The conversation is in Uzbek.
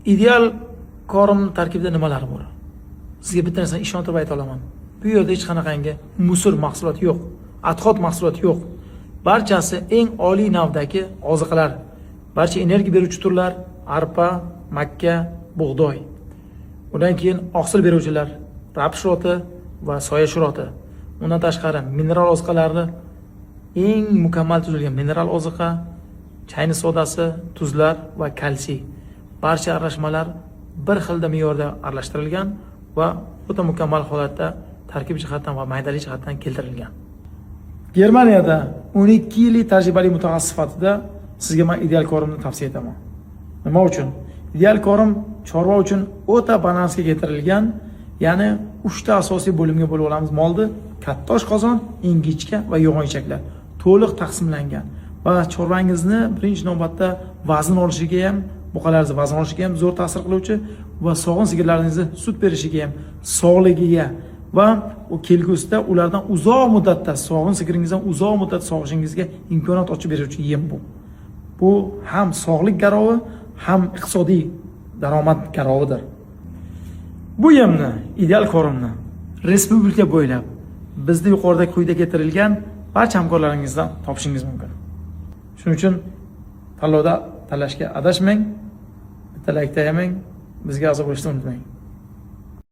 Ideal Korm tarkibida nimalar bor? Sizga bitta narsani ishontirib ayta olaman. Bu yerda hech qanaqangi мусор mahsulot yo'q, отход mahsulot yo'q. Barchasi eng oliy navdagi oziqalar. Barcha energiya beruvchi turlar: arpa, makka, bug'doy. Undan keyin oqsil beruvchilar: raps shiroti va soya shiroti. Undan tashqari mineral oziqalarni, eng mukammal tuzilgan mineral oziqa, chayni sodasi, tuzlar va kalsiy. Barcha aralashmalar bir xilda me'yorda aralashtirilgan va o'ta mukammal holatda tarkib jihatdan va maydalik jihatdan keltirilgan. Germaniyada 12 yillik tajribali mutaxassis sifatida sizga man Ideal Kormni tavsiya etaman. Nima uchun? Ideal Korm chorva uchun o'ta balansga keltirilgan, ya'ni uchta asosiy bo'limga bo'lib olamiz molni: katta oshqozon, ingichka va yo'g'on ichaklar to'liq taqsimlangan va chorvangizni birinchi navbatda vazn olishiga ham, buqalaringizni vazn olishiga ham zo'r ta'sir qiluvchi va sog'in sigirlaringizni sut berishiga ham, sog'ligiga va u kelgusida ulardan uzoq muddatda, sog'in sigiringizdan uzoq muddat sog'ishingizga imkoniyat ochib beruvchi yem bu. Bu ham sog'lik garovi, ham iqtisodiy daromad garovidir. Bu yemni, Ideal Kormni respublika bo'ylab bizni yuqorida, quyida keltirilgan barcha hamkorlaringizdan topishingiz mumkin. Shuning uchun tanlovda tanlashga adashmang, bitta layk tayamang, bizga a'zo bo'lishni unutmang.